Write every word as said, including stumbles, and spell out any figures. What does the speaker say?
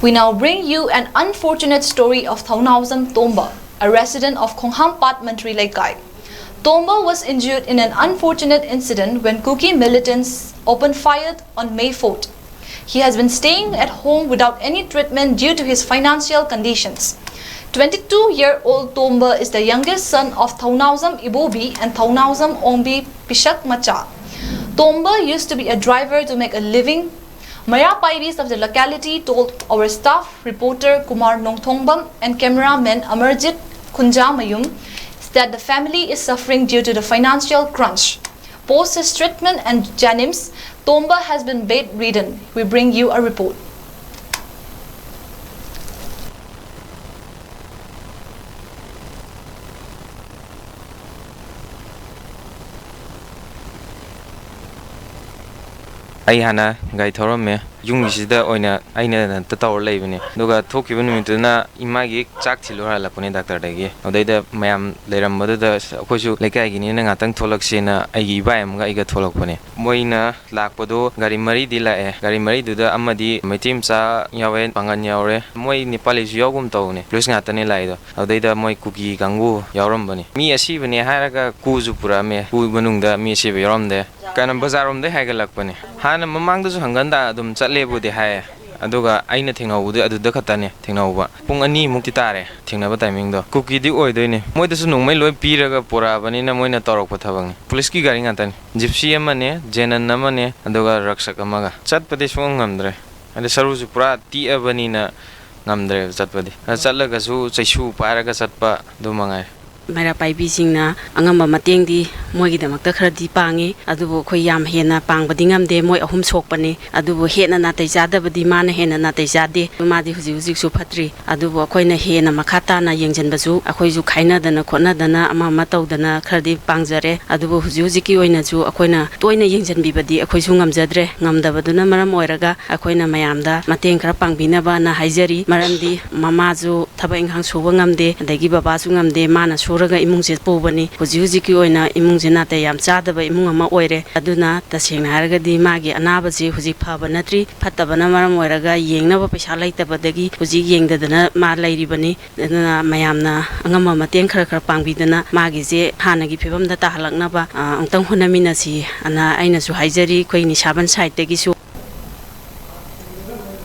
We now bring you an unfortunate story of Thounaojam Tomba, a resident of Khonghampat Mantri Leikai. Tomba was injured in an unfortunate incident when Kuki militants opened fire on May fourth. He has been staying at home without any treatment due to his financial conditions. Twenty-two-year-old Tomba is the youngest son of Thounaojam Ibobi and Thounaojam Ongbi Pishak Macha. Tomba used to be a driver to make a living. Maya Pairis of the locality told our staff reporter Kumar Nongthongbam and cameraman Amarjit Kunjamayum that the family is suffering due to the financial crunch. Post his treatment and Janims, Tomba has been bedridden. We bring you a report. ꯑꯩ ꯍꯥꯟꯅ ꯒꯥꯔꯤ ꯊꯧꯔꯝꯃꯦ꯫ ꯌꯨꯝꯒꯤꯁꯤꯗ ꯑꯣꯏꯅ ꯑꯩꯅ ꯑꯝꯇ ꯇꯧꯔ ꯂꯩꯕꯅꯦ꯫ ꯑꯗꯨꯒ ꯊꯣꯛꯈꯤꯕ ꯅꯨꯃꯤꯠꯇꯨꯅ ꯏꯃꯥꯒꯤ ꯆꯥꯛ ꯊꯤꯜꯂꯨ ꯍꯜꯂꯛꯄꯅꯦ ꯗꯥꯛꯇꯔꯗꯒꯤ꯫ ꯑꯗꯩꯗ ꯃꯌꯥꯝ ꯂꯩꯔꯝꯕꯗꯨꯗ ꯑꯩꯈꯣꯏꯁꯨ ꯂꯩꯀꯥꯏꯒꯤꯅꯤꯅ ꯉꯥꯛꯇꯪ ꯊꯣꯛꯂꯛꯁꯦꯅ ꯑꯩꯒꯤ ꯏꯕꯥꯏ ꯑꯃꯒ ꯑꯩꯒ ꯊꯣꯛꯂꯛꯄꯅꯦ꯫ ꯃꯣꯏꯅ ꯂꯥꯛꯄꯗꯣ ꯒꯥꯔꯤ ꯃꯔꯤꯗꯤ ꯂꯥꯛꯑꯦ꯫ ꯒꯥꯔꯤ ꯃꯔꯤꯗꯨꯗ ꯑꯃꯗꯤ ꯃꯩꯇꯩ ꯃꯆꯥ ꯌꯥꯎꯋꯦ, ꯄꯥꯡꯒꯟ ꯌꯥꯎꯔꯦ, ꯃꯣꯏ ꯅꯦꯄꯥꯂꯤꯁꯨ ꯌꯥꯎꯒꯨꯝ ꯇꯧꯕꯅꯦ꯫ ꯄꯨꯂꯤꯁ ꯉꯥꯛꯇꯅꯦ ꯂꯥꯛꯏꯗꯣ꯫ ꯑꯗꯨꯗꯩꯗ ꯃꯣꯏ ꯀꯨꯀꯤ ꯀꯥꯡꯕꯨ ꯌꯥꯎꯔꯝꯕꯅꯤ꯫ ꯃꯤ ꯑꯁꯤꯕꯅꯦ ꯍꯥꯏꯔꯒ ꯀꯨꯁꯨ ꯄꯨꯔꯛꯑꯝꯃꯦ꯫ ꯀꯨ ꯃꯅꯨꯡꯗ ꯃꯤ ꯑꯁꯤꯕ ꯌꯥꯎꯔꯝꯗꯦ꯫ ꯀꯩꯅꯣ, ꯕꯖꯥꯔꯔꯣꯝꯗꯩ ꯍꯥꯏꯒꯠꯂꯛꯄꯅꯦ꯫ ꯍꯥꯟꯅ ꯃꯃꯥꯡꯗꯁꯨ ꯍꯪꯒꯟꯗ ꯑꯗꯨꯝ ꯆꯠꯂꯦꯕꯨꯗꯤ ꯍꯥꯏꯌꯦ, ꯑꯗꯨꯒ ꯑꯩꯅ ꯊꯦꯡꯅꯍꯧꯕꯗꯤ ꯑꯗꯨꯗ ꯈꯛꯇꯅꯦ ꯊꯦꯡꯅꯍꯧꯕ꯫ ꯄꯨꯡ ꯑꯅꯤꯃꯨꯛꯇꯤ ꯇꯥꯔꯦ ꯊꯦꯡꯅꯕ ꯇꯥꯏꯃꯤꯡꯗꯣ꯫ ꯀꯨꯀꯤꯗꯤ ꯑꯣꯏꯗꯣꯏꯅꯦ꯫ ꯃꯣꯏꯗꯁꯨ ꯅꯣꯡꯃꯩ ꯂꯣꯏ ꯄꯤꯔꯒ ꯄꯨꯔꯛꯑꯕꯅꯤꯅ ꯃꯣꯏꯅ ꯇꯧꯔꯛꯄ ꯊꯕꯛꯅꯤ꯫ ꯄꯨꯂꯤꯁꯀꯤ ꯒꯥꯔꯤ ꯉꯥꯛꯇꯅꯤ꯫ ꯖꯤꯞꯁꯤ ꯑꯃꯅꯦ, ꯖꯦꯅꯟ ꯑꯃꯅꯦ, ꯑꯗꯨꯒ ꯔꯛꯁꯛ ꯑꯃꯒ꯫ ꯆꯠꯄꯗꯤ ꯁꯨꯡꯉꯝ ꯉꯝꯗ꯭ꯔꯦ꯫ ꯍꯥꯏꯗꯤ ꯁꯔꯨꯁꯨ ꯄꯨꯔꯥ ꯇꯦꯛꯑꯕꯅꯤꯅ ꯉꯝꯗ꯭ꯔꯦꯕ ꯆꯠꯄꯗꯤ꯫ ꯑꯗ ꯆꯠꯂꯒꯁꯨ ꯆꯩꯁꯨ ꯄꯥꯏꯔꯒ ꯆꯠꯄ ꯑꯗꯨ ꯃꯉꯥꯏ꯫ ꯃꯩꯔꯥ ꯄꯥꯏꯕꯤꯁꯤꯡꯅ ꯑꯉꯝꯕ ꯃꯇꯦꯡꯗꯤ ꯃꯣꯏꯒꯤꯗꯃꯛꯇ ꯈꯔꯗꯤ ꯄꯥꯡꯉꯤ, ꯑꯗꯨꯕꯨ ꯑꯩꯈꯣꯏ ꯌꯥꯝ ꯍꯦꯟꯅ ꯄꯥꯡꯕꯗꯤ ꯉꯝꯗꯦ꯫ ꯃꯣꯏ ꯑꯍꯨꯝ ꯁꯣꯛꯄꯅꯤ, ꯑꯗꯨꯕꯨ ꯍꯦꯟꯅ ꯅꯥꯇꯩ ꯆꯥꯗꯕꯗꯤ ꯃꯥꯅ ꯍꯦꯟꯅ ꯅꯥꯇꯩ ꯆꯥꯗꯦ꯫ ꯃꯥꯗꯤ ꯍꯧꯖꯤꯛ ꯍꯧꯖꯤꯛꯁꯨ ꯐꯠꯇ꯭ꯔꯤ, ꯑꯗꯨꯕꯨ ꯑꯩꯈꯣꯏꯅ ꯍꯦꯟꯅ ꯃꯈꯥ ꯇꯥꯅ ꯌꯦꯡꯁꯤꯟꯕꯁꯨ ꯑꯩꯈꯣꯏꯁꯨ ꯈꯥꯏꯅꯗꯅ ꯈꯣꯠꯅꯗꯅ ꯑꯃ ꯑꯃ ꯇꯧꯗꯅ ꯈꯔꯗꯤ ꯄꯥꯡꯖꯔꯦ꯫ ꯑꯗꯨꯕꯨ ꯍꯧꯖꯤꯛ ꯍꯧꯖꯤꯛꯀꯤ ꯑꯣꯏꯅꯁꯨ ꯑꯩꯈꯣꯏꯅ ꯇꯣꯏꯅ ꯌꯦꯡꯁꯤꯟꯕꯤꯕꯗꯤ ꯑꯩꯈꯣꯏꯁꯨ ꯉꯝꯖꯗ꯭ꯔꯦ꯫ ꯉꯝꯗꯕꯗꯨꯅ ꯃꯔꯝ ꯑꯣꯏꯔꯒ ꯑꯩꯈꯣꯏꯅ ꯃꯌꯥꯝꯗ ꯃꯇꯦꯡ ꯈꯔ ꯄꯥꯡꯕꯤꯅꯕꯅ ꯍꯥꯏꯖꯔꯤ꯫ ꯃꯔꯝꯗꯤ ꯃꯃꯥꯁꯨ ꯊꯕꯛ ꯏꯪꯈꯥꯡ ꯁꯨꯕ ꯉꯝꯗꯦ, ꯑꯗꯒꯤ ꯕꯕꯥꯁꯨ ꯉꯝꯗꯦ, ꯃꯥꯅ ꯂꯧꯔꯒ ꯏꯃꯨꯡꯁꯦ ꯄꯨꯕꯅꯤ꯫ ꯍꯧꯖꯤꯛ ꯍꯧꯖꯤꯛꯀꯤ ꯑꯣꯏꯅ ꯏꯃꯨꯡꯁꯦ ꯅꯥꯇꯩ ꯌꯥꯝ ꯆꯥꯗꯕ ꯏꯃꯨꯡ ꯑꯃ ꯑꯣꯏꯔꯦ꯫ ꯑꯗꯨꯅ ꯇꯁꯦꯡꯅ ꯍꯥꯏꯔꯒꯗꯤ ꯃꯥꯒꯤ ꯑꯅꯥꯕꯁꯤ ꯍꯧꯖꯤꯛ ꯐꯕ ꯅꯠꯇ꯭ꯔꯤ꯫ ꯐꯠꯇꯕꯅ ꯃꯔꯝ ꯑꯣꯏꯔꯒ ꯌꯦꯡꯅꯕ ꯄꯩꯁꯥ ꯂꯩꯇꯕꯗꯒꯤ ꯍꯧꯖꯤꯛ ꯌꯦꯡꯗꯗꯅ ꯃꯥ ꯂꯩꯔꯤꯕꯅꯤ꯫ ꯑꯗꯨꯅ ꯃꯌꯥꯝꯅ ꯑꯉꯝꯕ ꯃꯇꯦꯡ ꯈꯔ ꯈꯔ ꯄꯥꯡꯕꯤꯗꯨꯅ ꯃꯥꯒꯤꯁꯦ ꯍꯥꯟꯅꯒꯤ ꯐꯤꯕꯝꯗ ꯇꯥꯍꯜꯂꯛꯅꯕ, ꯑ, ꯑꯃꯨꯛꯇꯪ ꯍꯣꯠꯅꯃꯤꯟꯅꯁꯤ ꯑꯅ ꯑꯩꯅꯁꯨ ꯍꯥꯏꯖꯔꯤ꯫ ꯑꯩꯈꯣꯏ ꯅꯤꯁꯥꯕꯟ ꯁꯥꯏꯠꯇꯒꯤꯁꯨ